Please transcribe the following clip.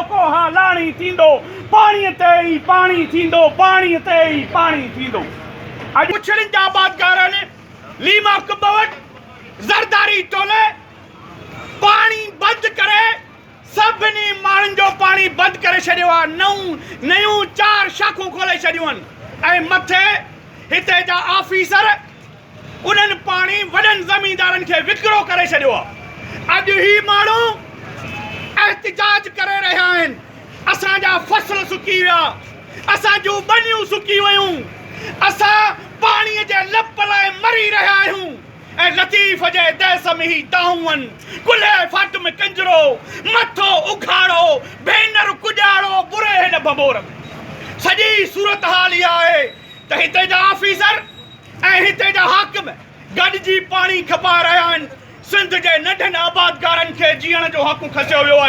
ڪوهان لاڻي ٿيندو، پاڻيء تي ئي پاڻي ٿيندو، پاڻيء تي ئي پاڻي ٿيندو. اڄ پڇڙين جا آبادگارن ليما ڪنب وٽ زرداري ٽولي پاڻي بند ڪري سڀني ماڻهن جو پاڻي بند ڪري ڇڏيو آهي، نئون نيون چار شاخون کولي ڇڏيون آهن ۽ مٿي هتي جا آفيسر انهن پاڻي وڏن زميندارن کي وڪرو ڪري ڇڏيو آهي. اڄ هي ماڻهو احتجاج ڪري رهيا آهن، اسان جا فصل سڪي ويا، اسان جون ٻنيون سڪي ويون، اسان پاڻي جي لپ لاء مري رهيا آهيون ۽ لطيف جي ديس ۾ هي دانهون، ڪلهي فاطمه ڪنجرو، مٿو اگهاڙو، ڀينر ڪڄاڙو، بري هن ڀنڀور ۾. سڄي صورتحال اها آهي ته هتي جا آفيسر ۽ هتي جا حاڪم گڏجي پاڻي کپائي رهيا آهن، سنڌ جي ننڍن آبادگارن کي جيئڻ جو حق کسيو ويو آهي.